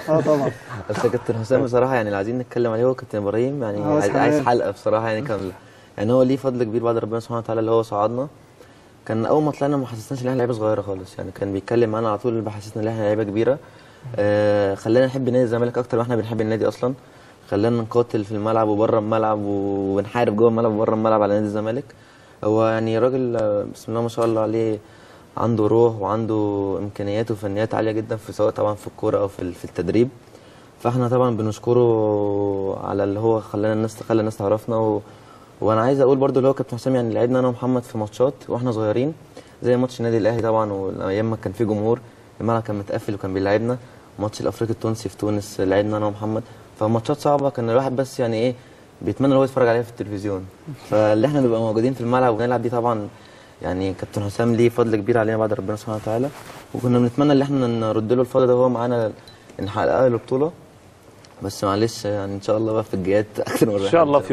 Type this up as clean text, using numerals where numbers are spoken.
اه طبعا. بس كابتن حسام بصراحة يعني اللي عايزين نتكلم عليه هو كابتن ابراهيم، يعني عايز حلقة بصراحة يعني كاملة. يعني هو ليه فضل كبير بعد ربنا سبحانه وتعالى اللي هو صعدنا. كان اول ما طلعنا ما حسسناش ان احنا لعيبة صغيرة خالص، يعني كان بيتكلم معانا على طول بيحسسنا ان احنا لعيبة كبيرة. خلانا نحب نادي الزمالك اكتر ما احنا بنحب النادي اصلا، خلانا نقاتل في الملعب وبره الملعب ونحارب جوه الملعب وبره الملعب على نادي الزمالك. هو يعني راجل بسم الله ما شاء الله عليه، عنده روح وعنده امكانيات وفنيات عالية جدا، في سواء طبعا في الكورة او في التدريب. فاحنا طبعا بنشكره على اللي هو خلانا الناس، خلى الناس تعرفنا. وانا عايز اقول برضو اللي هو كابتن حسام يعني لعبنا انا ومحمد في ماتشات واحنا صغيرين، زي ماتش النادي الاهلي طبعا، وايام ما كان في جمهور الملعب كان متقفل وكان بيلعبنا. ماتش الافريقي التونسي في تونس لعبنا انا ومحمد. فماتشات صعبة كان الواحد بس يعني ايه بيتمنى ان هو يتفرج عليها في التلفزيون. فاللي احنا نبقى موجودين في الملعب ونلعب دي طبعا يعني كابتن حسام ليه فضل كبير علينا بعد ربنا سبحانه وتعالى، وكنا بنتمنى ان احنا نرد له الفضل ده وهو معانا نحقق له البطولة. بس معلش يعني ان شاء الله بقى في الجيات اكتر مرة ان شاء الله في